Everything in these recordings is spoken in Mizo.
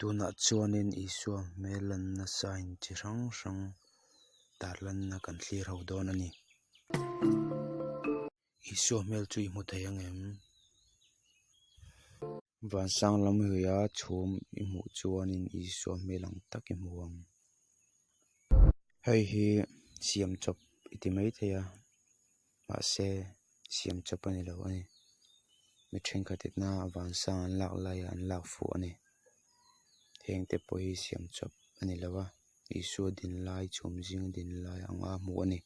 Tunah chuanin Isua hmel lanna sign chi hrang hrang tarlanna kan thlir ho dawn a ni. Isua hmel chu i hmu thei ang em? Vansang lam huia chhum i hmuh chuanin Isua hmel ang tak i hmu ang. Hei hi siam chawp i ti mai thei a, mahse siam chawp a ni lo a ni. Mi thenkhat ina vansang an lak laia an lak fuh a ni. Heng te pawh hi siam chawp a ni lo a, Isua din lai chhum zing din lai anga hmuh a ni.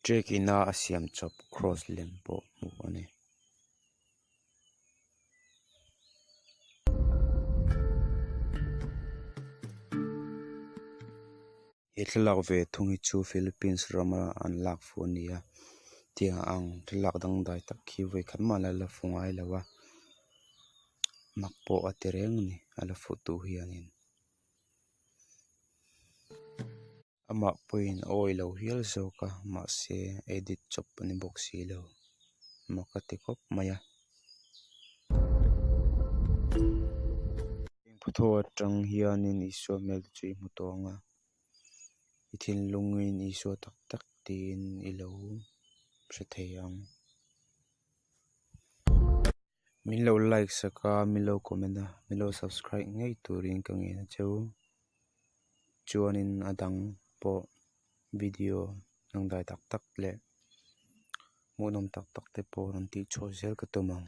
Trek ina a siam chawp cross lem pawh hmuh a ni. He thlalak ve thung hi chu Philippines rama an lak fuh a ni a tiang ang thlalak dangdai tak hi vawikhat mah la la fu ngai lo a mak pawh a ti reng a ni a la fuh tu hianin. Amah pawhin a awih lo hial zawk a mahse edit chawp a ni bawk si lo mak a ti khawp mai a. Photo atang hianin Isua hmel te chu i hmu tawh ang a i thinlungin Isua tak tak tiin i lo hre thei ang. Min lo like sak a min lo comment a min lo subscribe ngei turin ka ngen a cheu. Chuanin a dang pawh video dangdai tak tak leh hmuhnawm tak tak te pawh rawn tih chhuah zel ka tum ang.